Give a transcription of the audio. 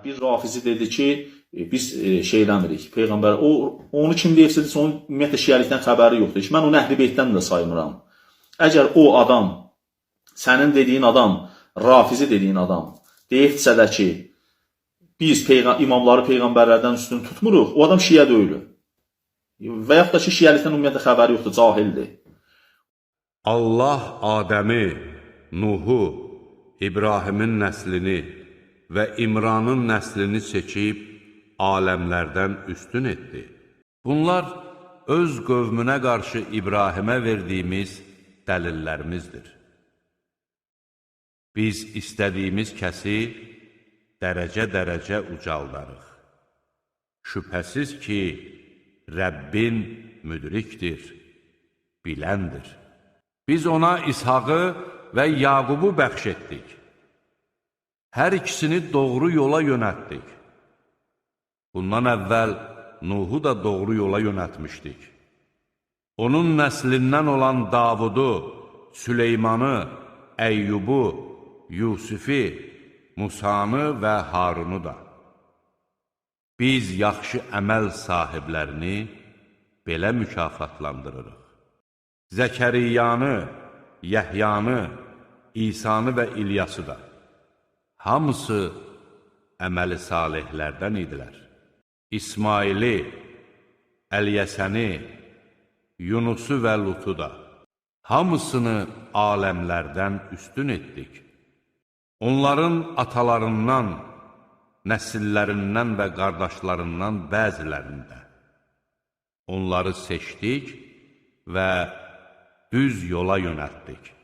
Bir rafizi dedi ki, biz şey eləmirik. Peyğəmbər o onu kim deyibsə desin, onun ümumiyyətlə şiəlikdən xəbəri yoxdur. Heç mən onu Əhl-i Beytdən də saymıram. Əgər o adam, sənin dediyin adam, rafizi dediyin adam deyibsə də ki, biz imamları peyğəmbərlərdən üstün tutmuruq, o adam şiə deyil. Və yaxud da ki, şiəlikdən ümumiyyətlə xəbəri yoxdur, cahildir. Allah Adəmi, Nuhu, İbrahimin nəslini və İmranın nəslini seçib aləmlərdən üstün etdi. Bunlar öz qövmünə qarşı İbrahimə verdiyimiz dəlillərimizdir. Biz istədiyimiz kəsi dərəcə-dərəcə ucaldarıq. Şübhəsiz ki, Rəbbin müdrikdir, biləndir. Biz ona İshağı və Yaqubu bəxş etdik. Hər ikisini doğru yola yönəltdik. Bundan əvvəl Nuhu da doğru yola yönəltmişdik. Onun nəslindən olan Davudu, Süleymanı, Əyyubu, Yusifi, Musanı və Harunu da. Biz yaxşı əməl sahiblərini belə mükafatlandırırıq. Zəkəriyanı, Yəhyanı, İsanı və İlyası da. Hamısı əməli salihlərdən idilər. İsmaili, Əlyəsəni, Yunusu və Lutu da. Hamısını aləmlərdən üstün etdik. Onların atalarından, nəsillərindən və qardaşlarından bəzilərində. Onları seçdik və düz yola yönəltdik.